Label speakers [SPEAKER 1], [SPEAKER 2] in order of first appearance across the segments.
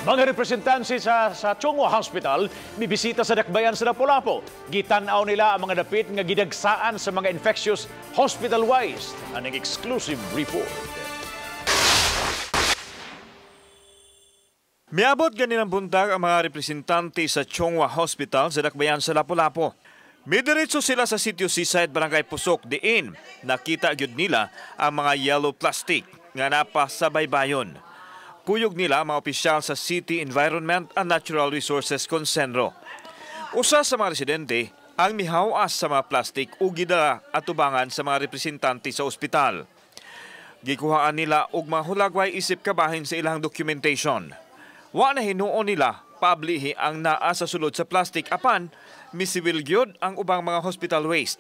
[SPEAKER 1] Mga representante sa Chong Hua Hospital mibisita sa dakbayan sa Lapu-Lapu. Gitan-aw nila ang mga dapit nga gidagsaan sa mga infectious hospital waste. Aning exclusive report.
[SPEAKER 2] Miabot ganinang buntag ang mga representante sa Chong Hua Hospital sa dakbayan sa Lapu-Lapu. Midiretso sila sa Sitio Seaside, Barangay Pusok, diin nakita gyud nila ang mga yellow plastic nga napa sa baybayon. Kuyog nila mga opisyal sa City Environment and Natural Resources Consenro. Usa sa mga residente ang mihawas sa mga plastic ug gidala atubangan sa mga representante sa ospital. Gikuhaan nila og mga hulagway isip kabahin sa ilang documentation. Wa na hinuon nila paablihi ang naa sa sulod sa plastic apan misiwil gyud ang ubang mga hospital waste.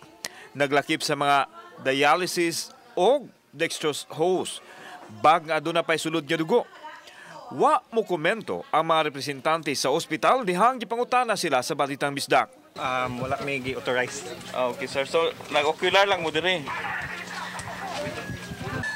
[SPEAKER 2] Naglakip sa mga dialysis o dextrose hose. Bag nga aduna pa'y sulod nga dugo. Wa mo komento ang mga representante sa ospital dihang gipangutana sila sa Balitang Bisdak.
[SPEAKER 3] Wala may gi-authorize.
[SPEAKER 2] Okay sir, so nag-ocular lang mo diri.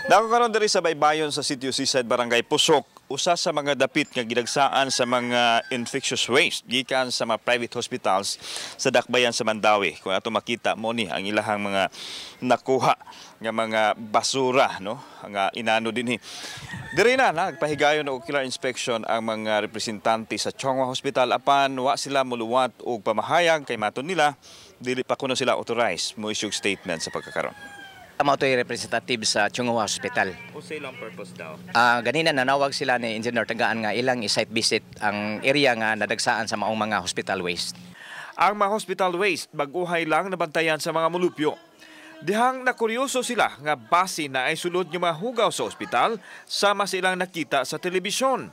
[SPEAKER 2] Dako karon diri sa baybayon sa Sitio Seaside, Barangay Pusok, usa sa mga dapit nga gidagsaan sa mga infectious waste gikan sa mga private hospitals sa dakbayan sa Mandaue. Kung ato makita mo ni ang ilahang mga nakuha nga mga basura, no, nga inano dinhi. Diri na nagpahigayon og ocular inspection ang mga representante sa Chong Hua Hospital apan wa sila muluwat og pamahayag kay maton nila dili pa kuno sila authorized mo issue statement sa pagkakaron.
[SPEAKER 4] Mao to'y representative sa Chong Hua Hospital.
[SPEAKER 2] Unsay ilang purpose daw?
[SPEAKER 4] Ganina nanawag sila ni Engineer Tagaan nga ilang i-site visit ang area nga nadagsaan sa maong mga hospital waste.
[SPEAKER 2] Ang mga hospital waste baguhay lang nabantayan sa mga mulupyo. Dihang nakuryoso sila nga base na ay sulod nga mga hugaw sa ospital sama silang nakita sa telebisyon.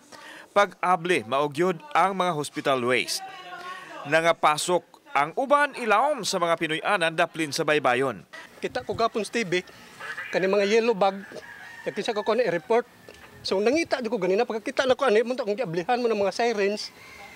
[SPEAKER 2] Pag-able mao gyud ang mga hospital waste. Nangapasok ang uban ilawom sa mga Pinoy-anan daplin sa baybayon.
[SPEAKER 5] Kita ko gapon sa TV, kani mga yellow bag, nagkinsa ko ni report. So nangita di ko ganina, pagkakita na ko ani, munta kong giablihan mo ng mga sirens,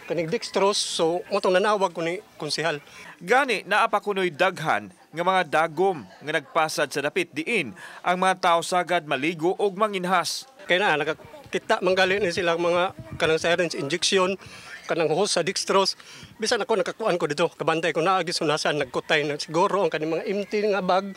[SPEAKER 5] kaning dextrose, so motong nanawag ko ni konsehal.
[SPEAKER 2] Gani naa pa kunoy daghan nga mga dagom nga nagpasad sa dapit diin ang mga tao sagad maligo og manginhas.
[SPEAKER 5] Kaya na nakakita manggali ni sila mga kanang sirens injection, kanang hose sa dextrose. Bisan ako nakakuan ko dito, kabantay ko naagi sunasan nagkutay na siguro ang kaning mga empty nga bag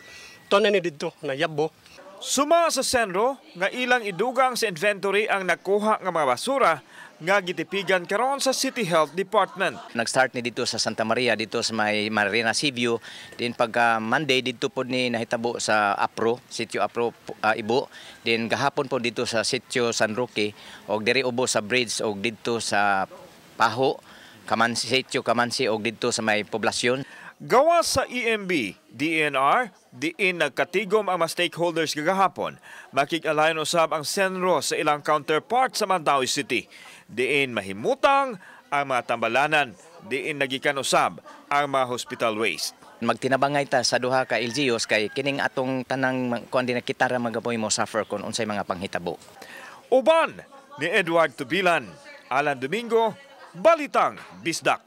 [SPEAKER 5] to na ni dito nayabo.
[SPEAKER 2] Suma sa Senro nga ilang idugang sa inventory ang nakuha nga mga basura nga gitipigan karon sa City Health Department.
[SPEAKER 4] Nag-start ni dito sa Santa Maria, dito sa may Marina Seaview. Din pagka Monday dito pod ni nahitabo sa Apro, Sitio Apro Ibo. Din gahapon po dito sa Sitio San Roque og diri ubo sa bridge og dito sa Paho, Kamansi, Sitio Kamansi og dito sa may poblasyon.
[SPEAKER 2] Gawa sa EMB, DENR, diin nagkatigom ang mga stakeholders kagahapon. Makig-alayon usab ang Senro sa ilang counterpart sa Mandaue City. Diin mahimutang ang mga tambalanan, diin nagikan usab ang mga hospital waste.
[SPEAKER 4] Magtinabangay ta sa duha ka LGUs kay kining atong tanang kuan din kita ra magapoy mo suffer kon unsay mga panghitabo.
[SPEAKER 2] Uban ni Edward Tubilan, Alan Domingo, Balitang Bisdak.